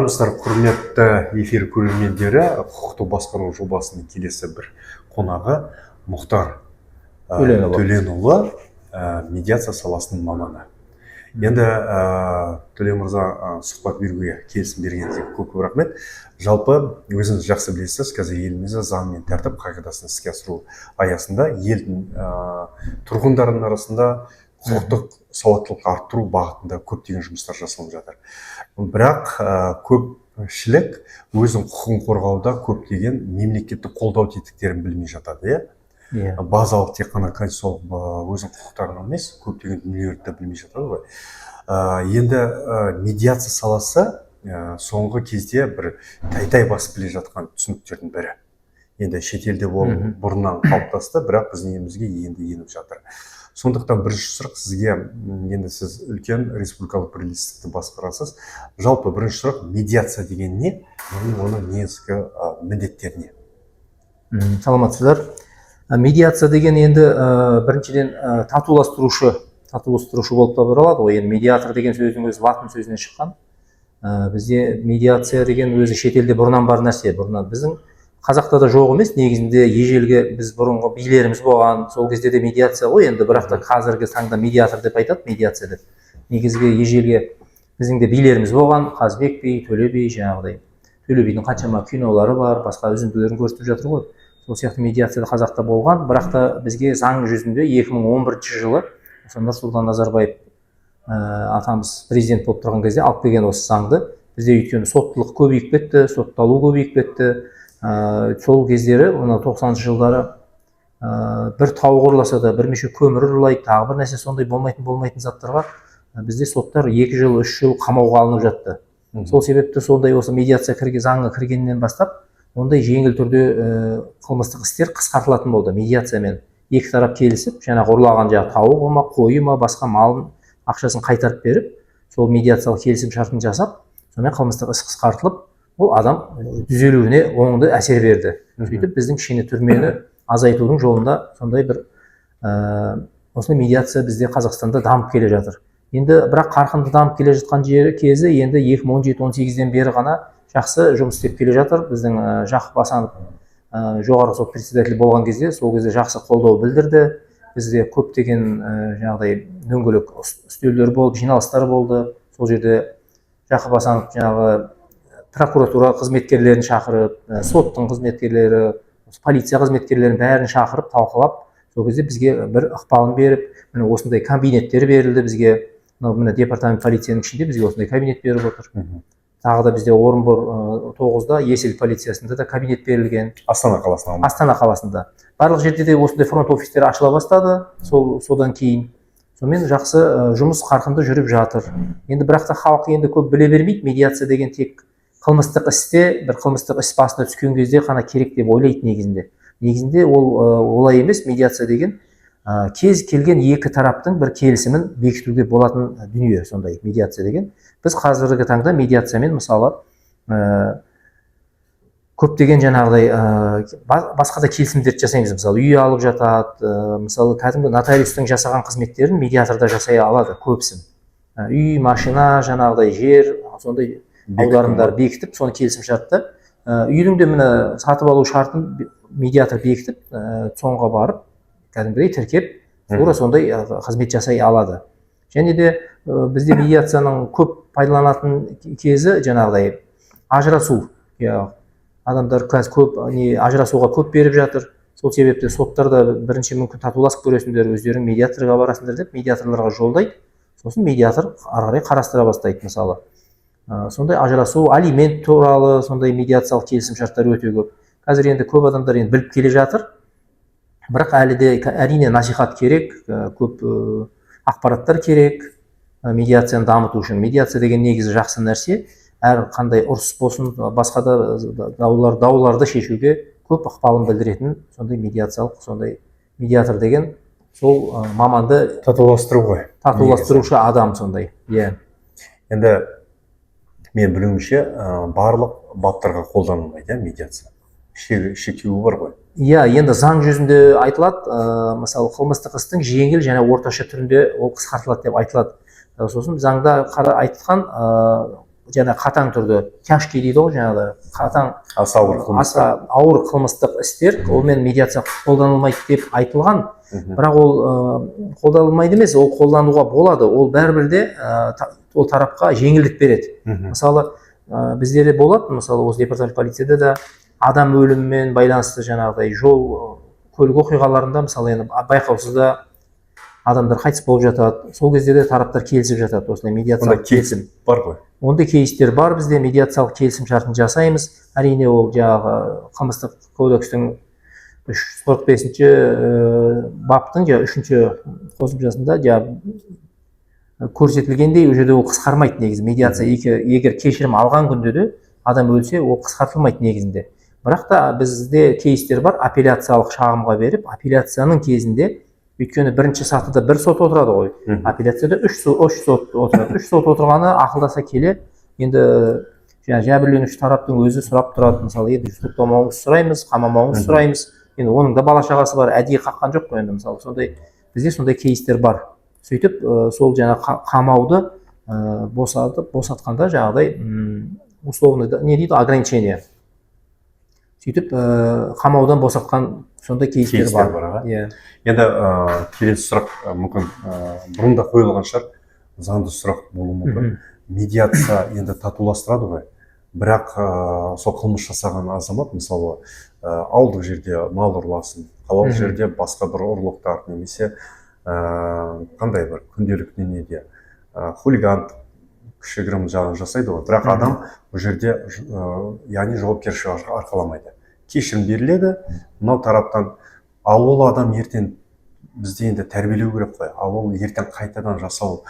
Армысыздар, құрметті эфир көрермендері! Құқықтық басқару жобасының келесі бір қонағы Мұхтар Төленұлы. Төленұлы, медиация саласының маманы. Енді Төлен мырза, сұхбат беруге келісім бергеніңізге көп көп рахмет. Жалпы, өзіңіз жақсы білесіз, қазір елімізде заң мен тәртіп қағидасын іске асыру аясында елдің тұрғындарының арасында құқықтық сауаттылық арттыру бағытында көптеген жұмыстар жасалып жатыр. Бірақ көпшілік өзінің құқығын қорғауда көптеген мемлекеттік қолдау тетіктерін білмей жатады, иә? Иә. Базалық тек қана конституциялық өзінің құқықтарын емес, көптеген дүниелерді де білмей жатады ғой. Енді медиация саласы соңғы кезде бір тәй-тәй басып келе жатқан түсініктердің бірі. Енді шетелде ол бұрыннан қалыптасты, бірақ біздің елімізге енді еніп жатыр. Сондықтан бірінші сұрақ сізге, енді сіз үлкен республикалық бірлестікті басқарасыз. Жалпы, бірінші сұрақ: медиация деген не және оның негізгі міндеттері не? Саламатсыздар. Медиация деген енді біріншіден татуластырушы болып табылады ғой. Енді медиатор деген сөздің өзі латын сөзінен шыққан. Бізде медиация деген өзі шетелде бұрыннан бар нәрсе, бұрыннан біздің қазақта да жоқ емес. Негізінде ежелгі біз бұрынғы билеріміз болған, сол кезде де медиация ғой енді. Бірақ та қазіргі таңда медиатор деп айтады, медиация деп. Негізгі ежелгі біздің де билеріміз болған: Қазыбек би, Төле би. Жаңағыдай Төле бидің қаншама кинолары бар, басқа үзінділерін көрсетіп жатыр ғой. Сол сияқты медиация да қазақта болған. Бірақ та бізге заң жүзінде 2011 жылы осы Нұрсұлтан Назарбаев атамыз президент болып тұрған кезде алып келген осы заңды. Бізде өйткені соттылық көбейіп кетті, сотталу көбейіп кетті. Сол кездері, мына 90-шы жылдары бір тауық ұрласа да, бір мүше көмір ұрлайды, тағы бір нәрсе, сондай болмайтын заттарға бізде соттар 2 жыл, 3 жыл қамауға алынып жатты. Сол себепті сондай осы медиация кірген, заңға кіргеннен бастап ондай жеңіл түрде қылмыстық істер қысқартылатын болды. Медиациямен екі тарап келісіп, жаңағы ұрлаған жаңағы тауығы ма, қойы ма, басқа малын, ақшасын қайтарып беріп, сол медиациялық келісім шартын жасап, сонымен қылмыстық іс қысқартылып, ол адам түзелуіне оңды әсер берді. Сөйтіп біздің кішкене түрмені азайтудың жолында сондай бір осындай медиация бізде Қазақстанда дамып келе жатыр енді. Бірақ қарқынды дамып келе жатқан жері кезі енді 2017-18-ден бері ғана жақсы жұмыс істеп келе жатыр. Біздің Жақып Асанов Жоғарғы Сот председателі болған кезде, сол кезде жақсы қолдау білдірді. Бізде көптеген жаңағыдай дөңгелек үстелдер болып, жиналыстар болды. Сол жерде Жақып Асанов жаңағы прокуратура қызметкерлерін шақырып, соттың қызметкерлері, осы полиция қызметкерлерін бәрін шақырып, талқылап, сол кезде бізге бір ықпалын беріп, міне, осындай кабинеттер берілді бізге. Мынау, міне, департамент полицияның ішінде бізге осындай кабинет беріп отыр. Тағы да бізде Орынбор 9-да Есіл полициясында да кабинет берілген. Астана қаласында? Астана қаласында. Барлық жерде де осындай фронт офистер ашыла бастады сол содан кейін. Сонымен жақсы жұмыс қарқынды жүріп жатыр енді. Бірақ та халық енді көп біле бермейді. Медиация деген тек қылмыстық істе, бір қылмыстық іс басына түскен кезде ғана керек деп ойлайды негізінде. Негізінде ол олай емес. Медиация деген кез келген екі тараптың бір келісімін бекітуге болатын дүние сондай медиация деген. Біз қазіргі таңда медиациямен, мысалы, көптеген жаңағыдай басқа да келісімдерді жасаймыз. Мысалы, үй алып жатады, мысалы, кәдімгі нотариустың жасаған қызметтерін медиатор да жасай алады көбісін. Үй, машина, жаңағыдай жер, сондай аударымдар бекітіп, соны келісім шартты, үйдің де, міне, сатып алу шартын медиатор бекітіп, ЦОНға барып, кәдімгідей тіркеп, тура сондай қызмет жасай алады. Және де бізде медиацияның көп пайдаланатын кезі жаңағыдай ажырасу, иә. Адамдар қазір көп не ажырасуға көп беріп жатыр. Сол себепті соттар да бірінші мүмкін татуласып көресіңдер, өздерің медиаторға барасыңдар деп медиаторларға жолдайды. Сосын медиатор ары қарай қарастыра бастайды. Мысалы, сондай ажырасу, алимент туралы сондай медиациялық келісімшарттар өте көп. Қазір енді көп адамдар енді біліп келе жатыр, бірақ әлі де, әрине, насихат керек, көп ақпараттар керек медиацияны дамыту үшін. Медиация деген негізі жақсы нәрсе. Әр қандай ұрыс болсын, басқа да дауларды шешуге көп ықпалын білдіретін сондай медиациялық, сондай медиатор деген сол маманды. Татуластыру ғой. Татуластырушы адам сондай, иә. Енді мен білуімше, барлық баптарға қолданылмайды, иә, медиация? Шектеуі бар ғой. Иә, енді заң жүзінде айтылады, мысалы, қылмыстық істің жеңіл және орташа түрінде ол қысқартылады деп айтылады. Сосын заңда айтқан Жаңа қатаң түрде, тяжкий дейді ғой, жаңағы қатаң, аса ауыр қылмыстар. Аса ауыр қылмыстық істер, онымен медиация қолданылмайды деп айтылған. Бірақ ол қолданылмайды емес, ол қолдануға болады. Ол бәрібір де ол тарапқа жеңілдік береді. Мысалы, бізде де болады, мысалы, осы департамент полицияда да адам өлімімен байланысты, жаңағыдай жол көлік оқиғаларында, мысалы, енді байқаусызда адамдар қайтыс болып жатады. Сол кезде де тараптар келісіп жатады осындай Онда медиациялық кейс келісім. бар ғой? Ондай кейстер бар бізде, медиациялық келісім шартын жасаймыз. Әрине, ол жаңағы қылмыстық кодекстің 345-ші баптың жаңағы үшінші қосымшасында жаңағы көрсетілгендей, ол жерде ол қысқармайды негізі. Медиация екі, егер кешірім алған күнде де адам өлсе, ол қысқартылмайды негізінде. Бірақ та бізде кейстер бар, апелляциялық шағымға беріп, апелляцияның кезінде, өйткені бірінші сатыда бір сот отырады ғой, апелляцияда үш сот отырады. Үш сот отырғаны ақылдаса келе, енді жаңағы жәбірленуші тараптың өзі сұрап тұрады, мысалы, енді соттамауыңызды сұраймыз, қамамауыңызды сұраймыз. Енді оның да бала шағасы бар, әдейі қаққан жоқ қой енді. Мысалы, сондай бізде сондай кейстер бар. Сөйтіп сол жаңағы қамауды босатып, босатқанда жаңағыдай условный не дейді, ограничение, сөйтіп қамаудан босатқан сондай кейстер Кейстер бар. бар, аға. Иә. Енді келесі сұрақ, мүмкін бұрын да қойылған шығар, заңды сұрақ болуы мүмкін. Медиация енді татуластырады ғой, бірақ сол қылмыс жасаған азамат, мысалы, ауылдық жерде мал ұрласын, қалалық жерде басқа бір ұрлықтар немесе қандай бір күнделікті неде хулигандық кішігірім жағын жасайды ғой, бірақ адам бұл жерде яғни жауапкершілік арқаламайды, кешірім беріледі мынау тараптан. Ал ол адам ертең, бізде енді тәрбиелеу керек қой, ал ол ертең қайтадан жасау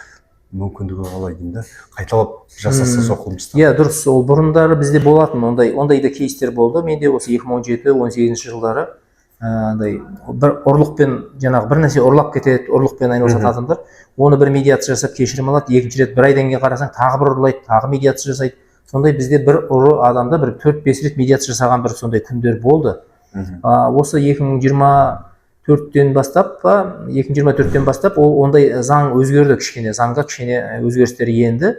мүмкіндігі қалай деймін да, қайталап жасаса сол қылмысты? Иә, дұрыс. Ол бұрындары бізде болатын, ондай да кейстер болды. Менде осы 2017-18 жылдары андай бір ұрлықпен, жаңағы бір нәрсе ұрлап кетеді, ұрлықпен айналысатын адамдар, оны бір медиация жасап, кешірім алады. Екінші рет бір айдан кейін қарасаң, тағы бір ұрлайды, тағы медиация жасайды. Сондай бізде бір ұры адамда бір 4-5 рет медиация жасаған бір сондай күндер болды. Осы 2024-тен бастап па, 2024-тен бастап ол ондай заң өзгерді кішкене, заңға кішкене өзгерістер енді.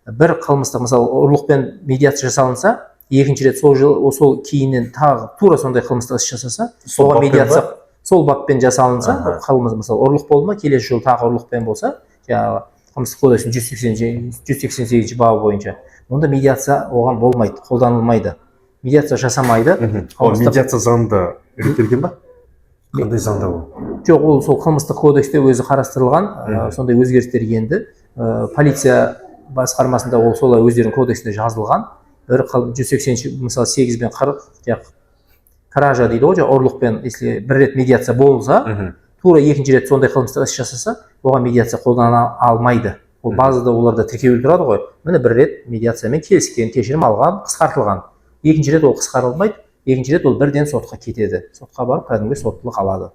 Бір қылмыстық, мысалы, ұрлықпен медиация жасалынса, екінші рет сол жыл, сол кейіннен тағы тура сондай қылмыстық іс жасаса, Сол оған баппен медиация ба? Сол баппен жасалынса, қылмыс, мысалы, ұрлық болды ма, келесі жолы тағы ұрлықпен болса, жаңағы қылмыстық кодекстің 188-бабы бойынша, онда медиация оған болмайды, қолданылмайды, медиация жасамайды. Ол медиация заңда реттелген ба? Қандай заңда ол? Жоқ, ол сол қылмыстық кодексте өзі қарастырылған. Сондай өзгерістер енді. Полиция басқармасында ол солай өздерінің кодексінде жазылған. Бір 180-ші, мысалы, 8 бен 40, жаңағы кража дейді ғой, жаңағы ұрлықпен, если бір рет медиация болса, тура екінші рет сондай қылмыстық іс жасаса, оған медиация қолдана алмайды. Ол базада оларда тіркеулі тұрады ғой, міне, бір рет медиациямен келіскен, кешірім алған, қысқартылған. Екінші рет ол қысқартылмайды, екінші рет ол бірден сотқа кетеді, сотқа барып кәдімгі соттылық алады.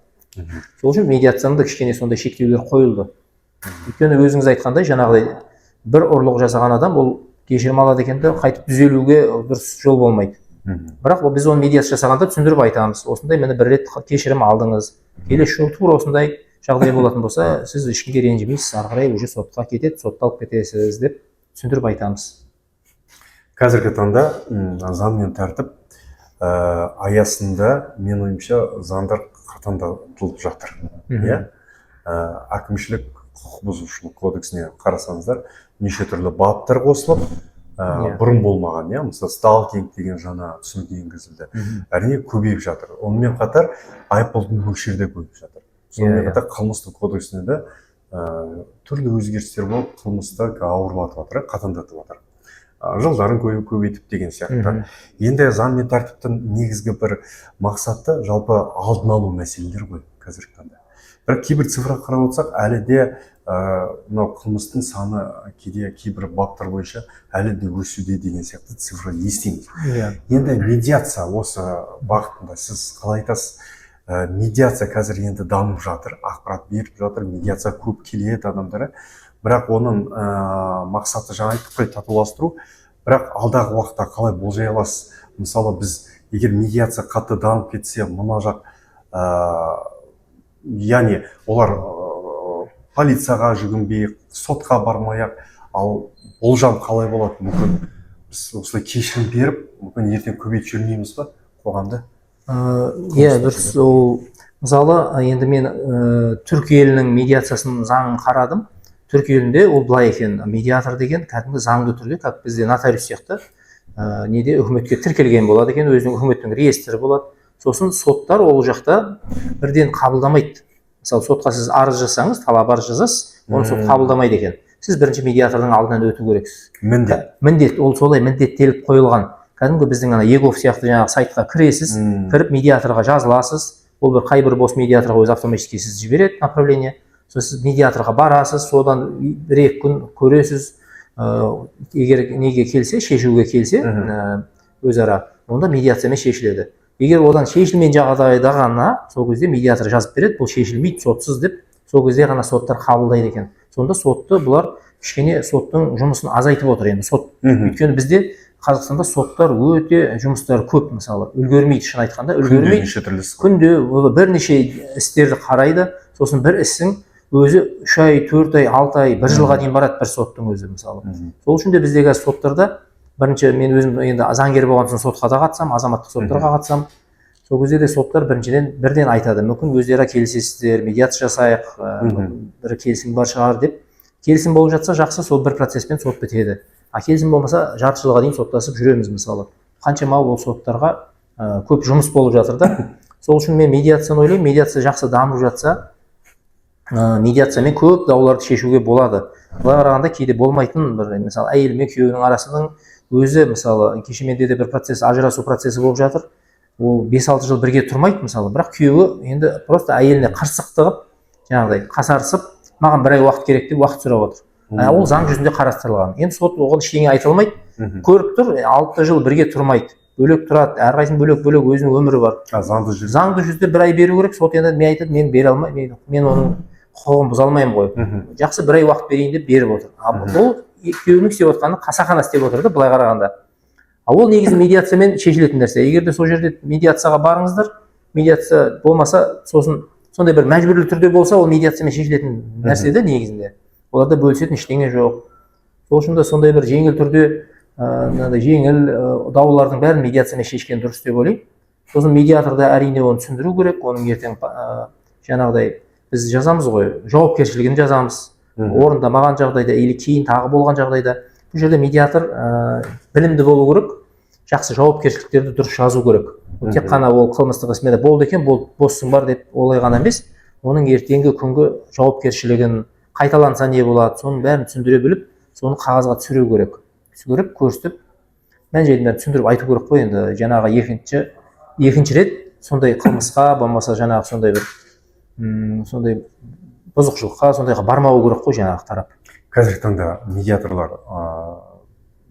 Сол үшін медиацияның да кішкене сондай шектеулер қойылды, өйткені өзіңіз айтқандай, жаңағыдай бір ұрлық жасаған адам ол кешірім алады екен де, қайтып түзелуге дұрыс жол болмайды. Бірақ ол біз оны медиация жасағанда түсіндіріп айтамыз: осындай, міне, бір рет кешірім алдыңыз, келесі жолы тура осындай жағдай болатын болса, сіз ешкімге ренжімейсіз, ары қарай уже сотқа кетеді, сотталып кетесіз деп түсіндіріп айтамыз. Қазіргі таңда заң мен тәртіп аясында, менің ойымша, заңдар қатаңдатылып жатыр, иә. Әкімшілік құқық бұзушылық кодексіне қарасаңыздар, неше түрлі баптар қосылып, бұрын болмаған, иә, мысалы, сталкинг деген жаңа түсінік енгізілді. Әрине, көбейіп жатыр. Онымен қатар айыппұлдың мөлшері де көбейіп жатыр. Сонымен қатар қылмыстық кодексіне де түрлі өзгерістер болып, қылмысты ауырлатып жатыр, қатаңдатып жатыр, жылдарын көбейтіп деген сияқты. Енді заң мен тәртіптің негізгі бір мақсаты жалпы алдын алу мәселелер ғой қазіргі таңда. Бірақ кейбір цифрға қарап отырсақ, әлі де мынау қылмыстың саны кейде кейбір баптар бойынша әлі де өсуде деген сияқты цифра естиміз. Енді медиация осы бағытында сіз қалай айтасыз? Медиация қазір енді дамып жатыр, ақпарат беріп жатыр, медиация көп келеді адамдар, бірақ оның мақсаты, жаңа айттық қой, татуластыру. Бірақ алдағы уақытта қалай болжай аласыз? Мысалы, біз егер медиация қатты дамып кетсе, мына жақ яғни олар полицияға жүгінбей, сотқа бармай ақ, ал болжам қалай болады? Мүмкін Біз осылай кешірім беріп, мүмкін, ертең көбейтіп жібермейміз ба қоғамда? Иә, дұрыс. Ол мысалы, енді мен түрік елінің медиациясының заңын қарадым. Түрік елінде ол былай екен: медиатор деген кәдімгі заңды түрде, как бізде нотариус сияқты, неде, үкіметке тіркелген болады екен, өзінің үкіметтің реестрі болады. Сосын соттар ол жақта бірден қабылдамайды. Мысалы, сотқа сіз арыз жазсаңыз, талап арыз жазасыз, оны сот қабылдамайды екен. Сіз бірінші медиатордың алдынан өту керексіз. Міндет. Міндет, ол солай міндеттеліп қойылған. Кәдімгі біздің ана eGov сияқты жаңағы сайтқа кіресіз, кіріп, медиаторға жазыласыз. Ол бір қай бір бос медиаторға өзі автоматически сізді жібереді направление. Сосын сіз медиаторға барасыз, содан 1-2 күн көресіз. Егер неге келсе, шешуге келсе, өзара, онда медиациямен шешіледі. Егер одан шешілмеген жағдайда ғана, сол кезде медиатор жазып береді, бұл шешілмейді сотсыз деп, сол кезде ғана соттар қабылдайды екен. Сонда сотты бұлар кішкене, соттың жұмысын азайтып отыр енді сот. Өйткені бізде, Қазақстанда, соттар өте жұмыстары көп, мысалы, үлгермейді, шын айтқанда, Күнде үлгермейді. Неше түрлі іс. Күнде ол бірнеше істерді қарайды. Сосын бір істің өзі 3 ай, 4 ай, 6 ай, бір жылға дейін барады бір соттың өзі, мысалы. Сол үшін де бізде қазір соттарда бірінші, мен өзім енді заңгер болған соң сотқа да қатысамын, азаматтық соттарға қатысамын. Сол кезде де соттар біріншіден бірден айтады: мүмкін, өздері келісесіздер, медиация жасайық, мүмкін, бір келісім бар шығар деп. Келісім болып жатса, жақсы, сол бір процесспен сот бітеді. А келісім болмаса, жарты жылға дейін соттасып жүреміз, мысалы. Қаншама ол соттарға көп жұмыс болып жатыр да. Сол үшін мен медиацияны ойлаймын, медиация жақсы дамып жатса, медиациямен көп дауларды шешуге болады. Былай қарағанда, кейде болмайтын бір, мысалы, әйел мен күйеуінің арасының өзі. Мысалы, кеше менде де бір процесс, ажырасу процесі болып жатыр. Ол 5-6 жыл бірге тұрмайды, мысалы, бірақ күйеуі енді просто әйеліне қырсықтығып, жаңағыдай қасарысып, маған бір ай уақыт керек деп уақыт сұрап отыр. Ол заң жүзінде қарастырылған. Енді сот оған ештеңе айта алмайды. Көріп тұр, 6 жыл бірге тұрмайды, бөлек тұрады, әрқайсының бөлек бөлек өзінің өмірі бар. А, заңды жүзде. Заңды жүзде бір ай беру керек. Сот енді мен айтады, мен бере алмаймын, мен оның құқығын бұза алмаймын ғой. Жақсы, бір ай уақыт берейін деп беріп отыр. А бұл күйеуінің істеп отқаны қасақана істеп отыр да, былай қарағанда. А ол негізі медиациямен шешілетін нәрсе. Егер де сол жерде медиацияға барыңыздар, медиация болмаса, сосын сондай бір мәжбүрлі түрде болса, ол медиациямен шешілетін нәрсе да негізінде. Оларда бөлісетін ештеңе жоқ. Сол үшін де сондай бір жеңіл түрде, мынандай жеңіл даулардың бәрін медиациямен шешкен дұрыс деп ойлаймын. Сосын медиатор да, әрине, оны түсіндіру керек. Оның ертең жаңағыдай біз жазамыз ғой, жауапкершілігін жазамыз. Орындамаған жағдайда или кейін тағы болған жағдайда, бұл жерде медиатор білімді болу керек, жақсы жауапкершіліктерді дұрыс жазу керек. Ол тек қана ол қылмыстық ісмен болды екен, болды, боссың бар деп олай ғана емес, оның ертеңгі күнгі жауапкершілігін, қайталанса не болады, соның бәрін түсіндіре біліп, соны қағазға түсіру керек. Түсіріп, көрсетіп, мән жайын бәрін түсіндіріп айту керек қой. Енді жаңағы екінші рет сондай қылмысқа, болмаса жаңағы сондай бір сондай бұзықшылыққа, сондайға бармау керек қой жаңағы тарап. Қазіргі таңда медиаторлар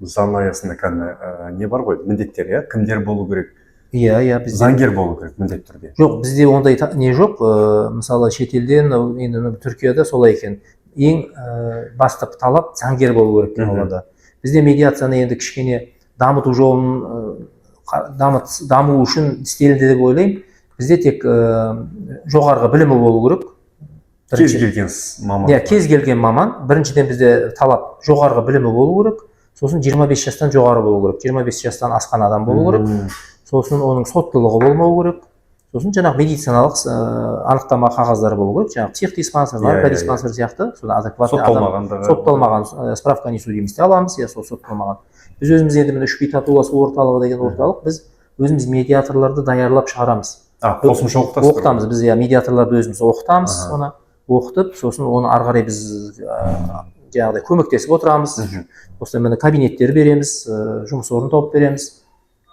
заң аясында кәдімгі не бар ғой, міндеттер, иә, кімдер болу керек? Иә, бізде Заңгер болу керек міндетті түрде. Жоқ, бізде ондай не жоқ. Мысалы, шетелден, енді мына Түркияда солай екен, ең басты талап заңгер болу керек екен оларда. Бізде медиацияны енді кішкене дамыту жолын, даму үшін істелінді деп ойлаймын. Бізде тек жоғарғы білімі болу керек. Кез келген маман. Иә, кез келген маман. Біріншіден, бізде талап жоғарғы білімі болу керек. Сосын 25 жастан жоғары болу керек, 25 жастан асқан адам болу керек. Сосын оның соттылығы болмау керек. Сосын жаңағы медициналық анықтама қағаздары болу керек, жаңағы психдиспансер, наркодиспансер сияқты. Содан адекватный адам. Сотталмағандығы. Сотталмаған, справка о несудимости аламыз, иә. Сол сотталмаған. Біз өзіміз енді міне, «Үш би татуласу орталығы» деген орталық, біз өзіміз медиаторларды даярлап шығарамыз. А, қосымша оқытасыздар? Оқытамыз біз, иә, медиаторларды өзіміз оқытамыз. Соны оқытып, сосын оны ары қарай біз жаңағыдай көмектесіп отырамыз. Осылай, міне, кабинеттер береміз, жұмыс орнын тауып береміз,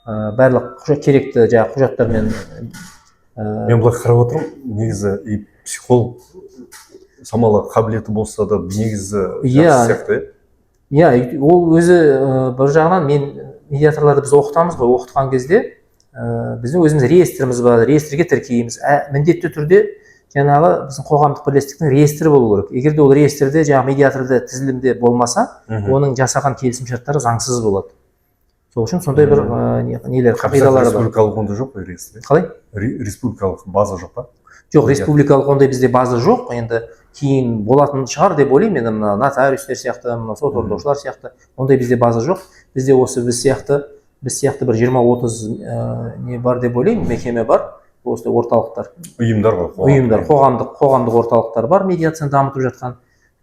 барлық керекті жаңағы құжаттармен. Мен былай қарап отырмын, негізі и психолог шамалы қабілеті болса да, негізі жақсы сияқты, иә? Иә, ол өзі бір жағынан мен медиаторларды біз оқытамыз ғой. Оқытқан кезде біздің өзіміз реестріміз бар, реестрге тіркейміз. Міндетті түрде жаңағы біздің қоғамдық бірлестіктің реестрі болу керек. Егер де ол реестрде жаңағы медиаторда тізілімде болмаса, оның жасаған келісімшарттары заңсыз болады. Сол үшін сондай бір нелер, қағидалары бар. Республикалық онда жоқ қой реестр? Қалай? Республикалық база жоқ па? Жоқ, республикалық ондай бізде база жоқ. Енді кейін болатын шығар деп ойлаймын. Енді мына нотариустер сияқты, мына сот орындаушылар сияқты ондай бізде база жоқ. Бізде осы біз сияқты бір 20-30 не бар деп ойлаймын, мекеме бар, осындай орталықтар. Ұйымдар ғой, қоғамдық. Ұйымдар, қоғамдық орталықтар бар медиацияны дамытып жатқан.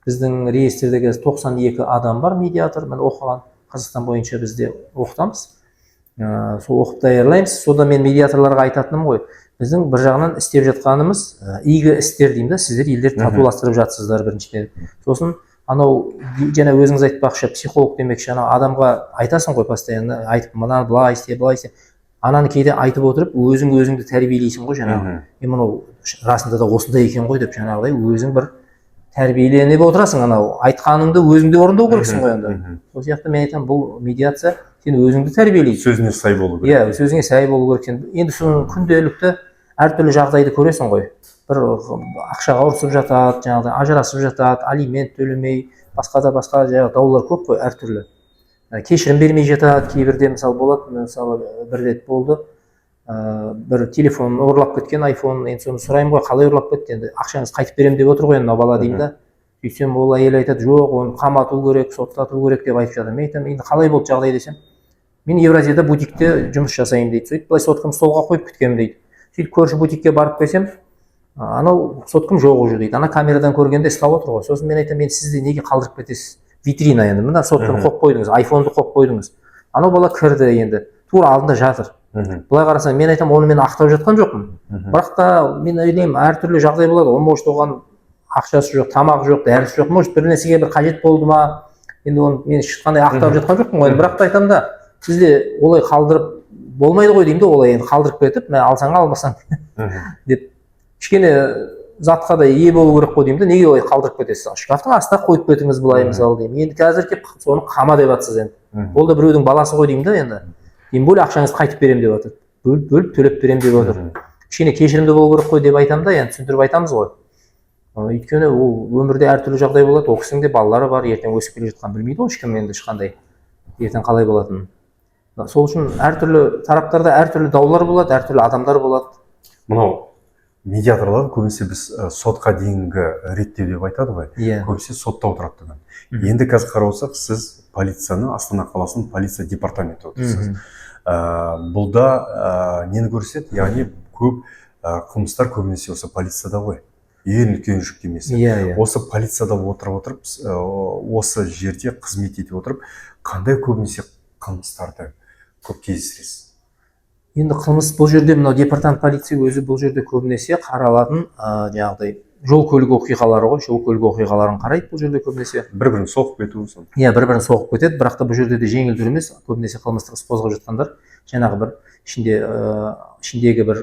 Біздің реестрде қазір 92 адам бар медиатор, міне, оқыған. Қазақстан бойынша бізде оқытамыз, сол оқып даярлаймыз. Сода мен медиаторларға айтатыным ғой, біздің бір жағынан істеп жатқанымыз игі істер деймін да, сіздер елдерді татуластырып жатсыздар біріншіден. Сосын анау жаңа өзіңіз айтпақшы, психолог демекші, анау адамға айтасың ғой постоянно айтып, мынаны былай істе, былай істе, ананы кейде айтып отырып өзің өзіңді тәрбиелейсің ғой жаңағы. Е, мынау расында да осындай екен ғой деп, жаңағыдай өзің бір тәрбиеленіп отырасың, анау айтқаныңды өзің де орындау керексің ғой енді. Сол сияқты мен айтамын, бұл медиация сен өзіңді тәрбиелейді. Сөзіне сай болу керек. Иә, сөзіңе сай болу керек сен. Енді соны күнделікті әртүрлі жағдайды көресің ғой, бір ақшаға ұрысып жатады, жаңағыдай ажырасып жатады, алимент төлемей, басқа да басқа жаңағы даулар көп қой әртүрлі. Кешірім бермей жатады кейбірде. Мысалы, болады, мысалы, бір рет болды, бір телефон ұрлап кеткен, айфон. Енді соны сұраймын ғой, қалай ұрлап кетті, енді ақшаңызды қайтып беремін деп отыр ғой енді мына бала деймін да. Сөйтсем, ол әйел айтады: жоқ, оны қамату керек, соттату керек деп айтып жатыр. Мен айтамын, енді қалай болды жағдай десем, мен Евразияда бутикте жұмыс жасаймын дейді. Сөйтіп былай соткамды столға қойып кеткенмін дейді. Сөйтіп көрші бутикке барып келсем, анау соткам жоқ уже дейді. Ана камерадан көргенде ұстап отыр ғой. Сосын мен айтамын, енді сіз де неге қалдырып кетесіз витрина, енді мына сотканы қойып қойдыңыз, айфонды қойып қойдыңыз, анау бала кірді, енді тура алдында жатыр. Былай қарасаң, мен айтамын, оны мен ақтап жатқан жоқпын, бірақ та мен ойлаймын, әртүрлі жағдай болады ғой. Может, оған ақшасы жоқ, тамағы жоқ, дәрісі жоқ, может, бір нәрсеге бір қажет болды ма. Енді оны мен ешқандай ақтап жатқан жоқпын ғой енді, бірақ та айтамын да, сізде олай қалдырып болмайды ғой деймін да. Олай енді қалдырып кетіп, мә, алсаң, алмасаң деп, кішкене затқа да ие болу керек қой деймін да. Неге олай қалдырып кетесіз, шкафтың астына қойып кетіңіз былай, мысалы, деймін. Енді қазір келіп соны қама деп жатсыз енді. Ол да біреудің баласы ғой деймін да. Енді тем более ақшаңызды қайтып беремін деп жатыр, бөліп бөліп төлеп беремін деп отыр. Кішкене кешірімді болу керек қой деп айтамын да, енді түсіндіріп айтамыз ғой. Өйткені ол өмірде әртүрлі жағдай болады, ол кісінің де балалары бар, ертең өсіп келе жатқан, білмейді ғой ешкім енді ешқандай ертең қалай болатынын. Сол үшін әртүрлі тараптарда әртүрлі даулар болады, әртүрлі адамдар болады. Мынау медиаторлар көбінесе біз сотқа дейінгі реттеу деп айтады ғой, көбінесе сотта отырады деген. Енді қазір қарап отырсақ, сіз полицияны, Астана қаласының полиция департаменті отырсыз. Бұл да нені көрсетеді? Яғни көп қылмыстар көбінесе осы полицияда ғой, ең үлкен жүктемесі. иә иә Осы полицияда отырып отырып, осы жерде қызмет ете отырып, қандай көбінесе қылмыстарды көп кездестіресіз? Енді қылмыс бұл жерде, мынау департамент полиция өзі бұл жерде көбінесе қаралатын жаңағыдай жол көлік оқиғалары ғой, жол көлік оқиғаларын қарайды бұл жерде көбінесе. бір бірін соғып кету сол. Иә, бір бірін соғып кетеді, бірақ та бұл жерде де жеңіл түрі емес. Көбінесе қылмыстық іс қозғап жатқандар жаңағы бір ішінде ішіндегі бір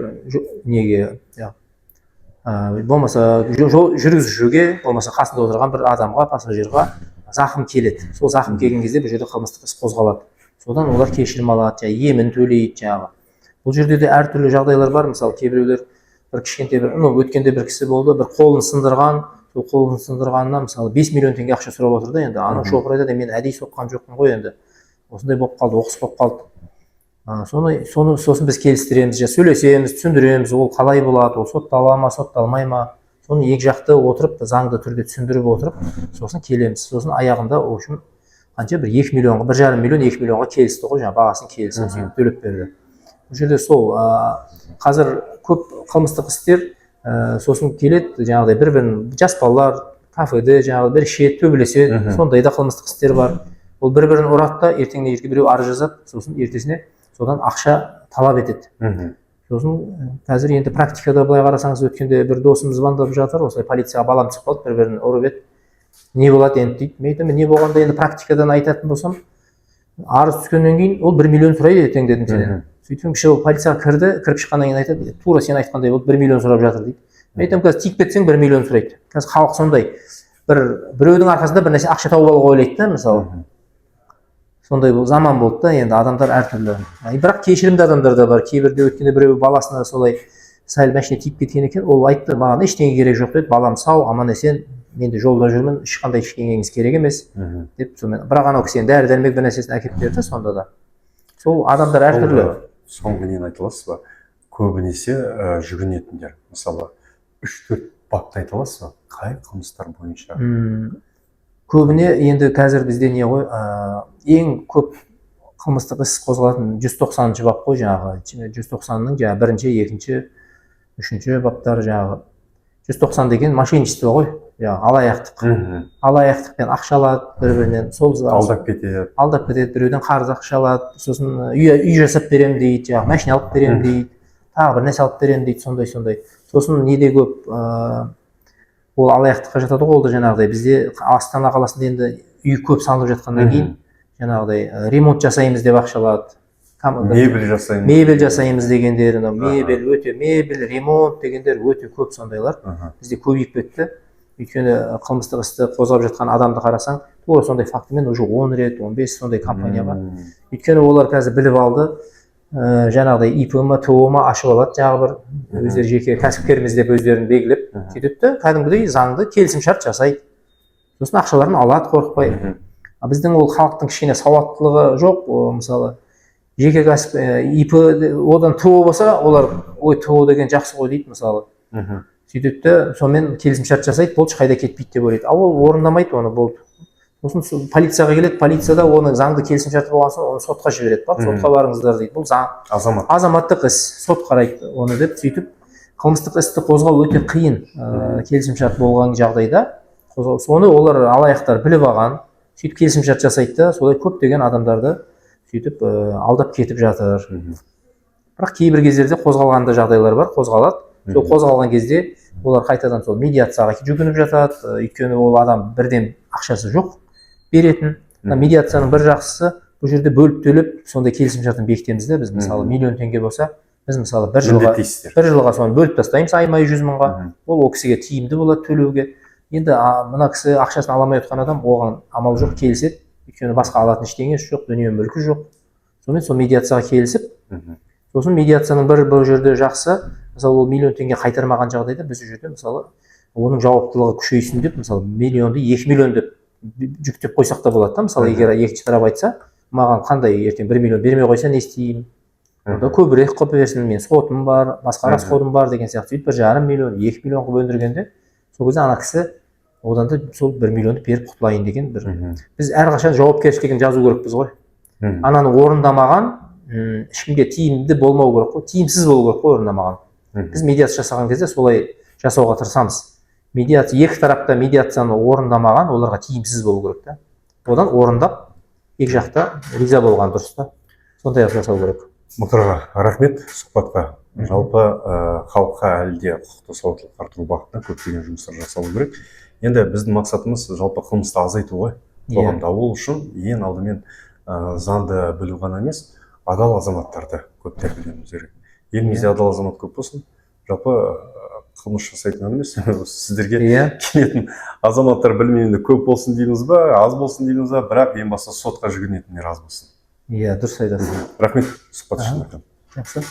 неге, болмаса жол жүргізушіге, болмаса қасында отырған бір адамға, пассажирға зақым келеді. Сол зақым келген кезде бұл жерде қылмыстық іс қозғалады. Содан олар кешірім алады, жаңағы емін төлейді. Жаңағы бұл жерде де әртүрлі жағдайлар бар. Мысалы, кейбіреулер бір кішкентай бір, ну, өткенде бір кісі болды, бір қолын сындырған. Сол қолын сындырғанына, мысалы, 5 миллион теңге ақша сұрап отыр да. Енді анау шопыр айтады: мен әдейі соққан жоқпын ғой, енді осындай болып қалды, оқыс болып қалды. Соны сосын біз келістіреміз, сөйлесеміз, түсіндіреміз, ол қалай болады, ол соттала ма, сотталмай ма, соны екі жақты отырып, заңды түрде түсіндіріп отырып, сосын келеміз. Сосын аяғында, в общем, қанша, бір 2 миллионға, 1,5 миллион, 2 миллионға келісті ғой жаңағы, бағасын келісіп, сөйтіп төлеп берді. Бұл жерде сол қазір көп қылмыстық істер сосын келеді, жаңағыдай бір бірін жас балалар кафеде жаңағы бір ішеді, төбелеседі. Сондай да қылмыстық істер бар. Ол бір бірін ұрады да, ертеңіне жерге біреу арыз жазады, сосын ертесіне содан ақша талап етеді. Сосын қазір енді практикада былай қарасаңыз, өткенде бір досым звондап жатыр, осылай полицияға балам түсіп қалды, бір бірін ұрып еді, не болады енді дейді. Мен айтамын, не болғанда, енді практикадан айтатын болсам, арыз түскеннен кейін ол 1 миллион сұрайды ертең дедім сенен. Сөйтсем, кіші ол полицияға кірді, кіріп шыққаннан кейін айтады: тура сен айтқандай болды, 1 миллион сұрап жатыр дейді. Мен айтамын, қазір тиіп кетсең, 1 миллион сұрайды. Қазір халық сондай, бір біреудің арқасында бір нәрсе ақша тауып алуға ойлайды да, мысалы. Сондай бұл заман болды да енді, адамдар әртүрлі. Бірақ кешірімді адамдар да бар кейбірде. Өткенде біреу баласына солай сәл машина тиіп кеткен екен. Ол айтты: маған ештеңе керек жоқ деді, балам сау, аман есен, мен де жолда жүрмін, ешқандай ештеңеңіз керек емес деп. Сонымен, бірақ анау кісі енді дәрі дәрмек бір нәрсесін әкеліп берді сонда да. Сол адамдар әртүрлі. Соңғы нені айта аласыз ба? Көбінесе жүгінетіндер, мысалы, 3-4 бапты айта аласыз ба, қай қылмыстар бойынша? Көбіне енді қазір бізде не ғой, ең көп қылмыстық іс қозғалатын 190-бап қой, жаңағы 190-ның жаңағы бірінші, екінші, үшінші баптары. Жаңағы 190 деген мошенничество ғой, жаңағы алаяқтық. Алаяқтықпен ақша алады бір бірінен сол. Алдап кетеді. Алдап кетеді, біреуден қарыз ақша алады, сосын үй жасап беремін дейді, жаңағы машина алып беремін дейді, тағы бір нәрсе алып беремін дейді, сондай сондай. Сосын не де көп, ол алаяқтыққа жатады ғой, ол да жаңағыдай бізде Астана қаласында енді үй көп салынып жатқаннан кейін жаңағыдай ремонт жасаймыз деп ақша алады. Мебель жасаймын. Мебель жасаймыз дегендер, мынау мебель өте, мебель, ремонт дегендер өте көп сондайлар. Бізде көбейіп кетті, өйткені қылмыстық істі қозғап жатқан адамды қарасаң, тура сондай фактімен уже 10 рет, 15 сондай компанияға. Өйткені олар қазір біліп алды, жаңағыдай ИП ма, ТОО ма ашып алады, жаңағы бір өздері жеке кәсіпкерміз деп өздерін белгілеп, сөйтеді де кәдімгідей заңды келісімшарт жасайды, сосын ақшаларын алады қорықпай. А біздің ол халықтың кішкене сауаттылығы жоқ. О, мысалы, жеке кәсіп, ИП, одан ТОО болса, олар: «Ой, ТОО деген жақсы ғой», – дейді, мысалы. Сөйтеді де сонымен келісімшарт жасайды, болды, ешқайда кетпейді деп ойлайды. А ол орындамайды оны, болды. Сосын сол полицияға келеді, полицияда оны заңды келісімшарт болған соң, оны сотқа жібереді. «Барып сотқа барыңыздар», – дейді. Бұл заң Азамат. Азаматтық іс, сот қарайды оны деп. Сөйтіп қылмыстық істі қозғау өте қиын, келісімшарт болған жағдайда қозғау. Соны олар, алаяқтар, біліп алған, сөйтіп келісімшарт жасайды да, солай көптеген адамдарды сөйтіп алдап кетіп жатыр. Бірақ кейбір кездерде қозғалған да жағдайлар бар, қозғалады. Сол қозғалған кезде олар қайтадан сол медиацияға жүгініп жатады, өйткені ол адам бірден ақшасы жоқ беретін. Мына медиацияның бір жақсысы, бұл жерде бөліп төлеп, сондай келісімшартын бекітеміз да біз. Мысалы, 1 миллион теңге болса, біз, мысалы, бір жылға Міндеттейсіздер. бір жылға соны бөліп тастаймыз айма ай 100 мыңға. Ол кісіге тиімді болады төлеуге. Енді мына кісі, ақшасын ала алмай отқан адам, оған амал жоқ, келіседі, өйткені басқа алатын ештеңесі жоқ, дүние мүлкі жоқ. Сонымен сол медиацияға келісіп, сосын медиацияның бір бұл жерде жақсы, мысалы, ол 1 миллион теңге қайтармаған жағдайда, біз ол жерде, мысалы, оның жауаптылығы күшейсін деп, мысалы, миллионды 2 миллион деп жүктеп қойсақ та болады да. Мысалы, егер екінші тарап айтса: «Маған қандай, ертең 1 миллион бермей қойса, не істеймін? Онда көбірек қылып берсін, мен сотым бар, басқа расходым бар», – деген сияқты. Сөйтіп 1,5 миллион, 2 миллион қылып өндіргенде, сол кезде ана кісі одан да сол 1 миллионды беріп құтылайын деген бір. Біз әрқашан жауапкершілігін жазу керекпіз ғой. Ананы орындамаған ешкімге тиімді болмау керек қой, тиімсіз болу керек қой орындамаған. Біз медиация жасаған кезде солай жасауға тырысамыз. Медиация, екі тарапта медиацияны орындамаған, оларға тиімсіз болу керек та. Одан орындап, екі жақта риза болған дұрыс та, сондай қылып жасау керек. Мұхтар аға, рахмет сұхбатқа. Жалпы, халыққа әлі де құқықтық сауаттылық арттыру бағытында көптеген жұмыстар жасалу керек. Енді біздің мақсатымыз жалпы қылмысты азайту ғой қоғамда. Ол үшін ең алдымен заңды білу ғана емес, адал азаматтарды көп тәрбиелеуіміз керек. Елімізде адал азамат көп болсын. Жалпы, қылмыс жасайтын емес, сіздерге келетін азаматтар, білмеймін, көп болсын дейміз ба, аз болсын дейміз ба, бірақ ең бастысы сотқа жүгінетіндер аз болсын. Иә, дұрыс айтасыз. Рахмет сұхбат үшін. Жақсы.